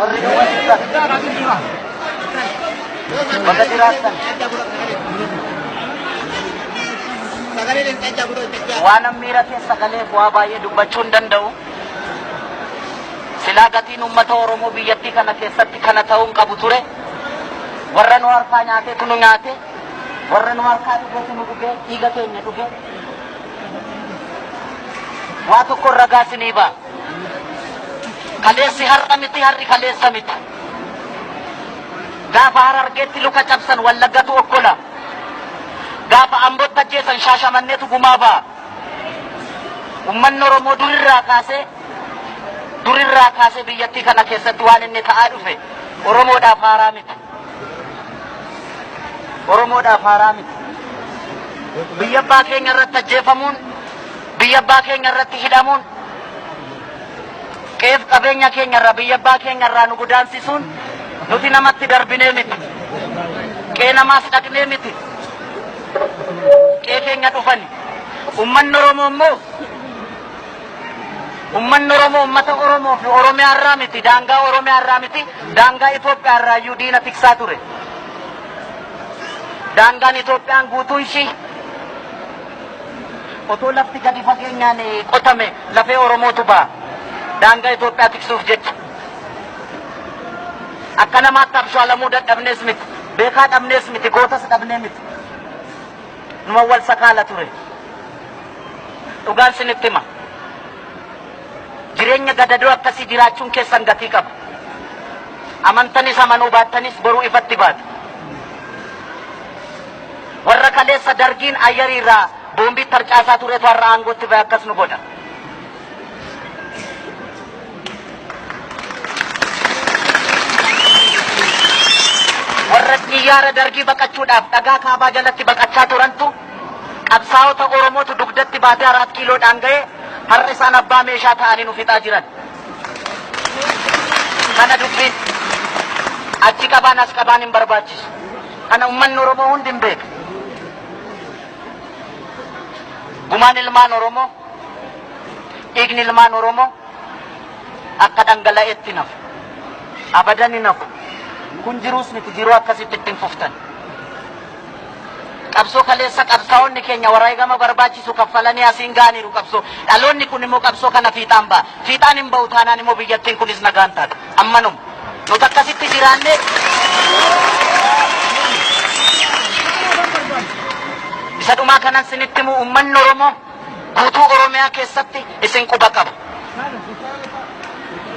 Warri nu barsiisan. Baga jiraattan. Waan miira keessa galeef waa baay'ee dubbachuu hin danda'u. Silaa gatiin uummata Oromoo biyyattii kana keessatti kana ta'uu hin qabu ture. Warra nu harkaa nyaatetu nu nyaate. Warra nu harkaa dhugetu nu dhuge. Dhiiga keenya dhuge. Waa tokko ragaa isinii ba'a. Kaleessi har'a miti, har'i kaleessa miti. Gaafa Harargeetti luka cabsan Wallaggatu okkola. Gaafa Ambootti ajjeesan Shaashamanneetu gumaa ba'a. Uummanni Oromoo durirraa kaasee biyyattii kana keessatti waan inni ta'aa dhufe Oromoodhaaf haaraa miti. Oromoodhaaf haaraa miti. Biyya abbaa keenya irratti ajjeefamuun, biyya abbaa keenya irratti hidhamuun, qeef qabeenya keenya irraa, biyya abbaa keenya irraa nu godaansisuun nuti namatti darbinee miti. Qee namaas dhaqnee miti. Qee keenya dhufani. Uummanni Oromoo immoo, uummanni Oromoo uummata Oromoo fi Oromiyaa irraa miti, daangaa Oromiyaa irraa miti, daangaa Itoophiyaa irraa iyyuu diina tiksaa ture. Daangaan Itoophiyaan guutuun ishii otoo lafti gadi fageenyaan qotame lafee Oromootu ba'a. Daangaa Itoophiyaa tiksuuf jecha. Akka namaatti abshaalamuu dadhabnees miti. Beekaa dhabnees miti. Gootas dhabnee miti. Numa wal sakaala ture. Dhugaan sinitti hima. Jireenya gadadoo akkasii jiraachuun keessan gatii qaba. Amantanis amanuu baattanis boruu ifatti baatu. Warra kaleessa Dargiin ayyarii irraa boombii tarcaasaa turetu har'a aangootti ba'e akkas nu godha. Warra xiyyaara Dargii baqachuudhaaf dhagaa kaabaa jalatti baqachaa turantu, qabsaa'ota Oromootu dugdatti baatee Araat Kiiloodhaan ga'ee, har'a isaan abbaa meeshaa ta'anii nu fixaa jiran. Kana dubbiin achi qabaan as qabaan hin barbaachisu. Kana uummanni Oromoo hundi hin beeku. Gumaan ilmaan Oromoo, dhiigni ilmaan Oromoo akka dhangala'eetti nafu. Abadan hin hafu. Kun jiruus miti, jiruu akkasitti ittiin fuftan. Qabsoo kaleessa qabsaa'onni keenya wareegama barbaachisu kaffalanii asiin ga'aniiru qabsoo. Dhaloonni kun immoo qabsoo kana fiixaan ba'a. Fiixaan hin ba'u taanaan immoo biyyattiin kunis nagaan taata. Ammanuma. Nuti akkasitti jiraannee isa dhumaa kanan sinitti himu, uummanni Oromoo guutuu Oromiyaa keessatti isin quba qaba.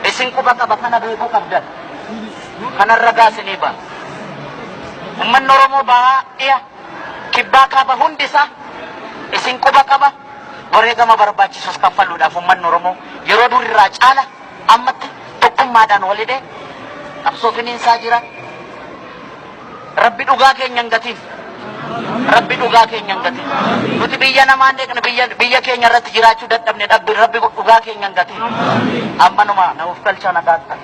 Isin quba qaba, kana beekuu qabdan. Kanarra gaasinii ba'a. Uummanni Oromoo bahaa, dhiya, kibbaa, kaaba hundi isaa isin quba qaba. Wareegama barbaachisus kaffaluudhaaf uummanni Oromoo yeroo durirraa caala ammatti tokkummaadhaan walhidhee qabsoo finiinsaa jira. Rabbi dhugaa keenya hin gatiin. Rabbi dhugaa keenya hin gatiin. Nuti biyya namaan deeqne, biyya keenya irratti jiraachuu dadhabne dhabbi. Rabbi dhugaa keenya hin gatiin. Ammanuma na of galchaa, nagaatti.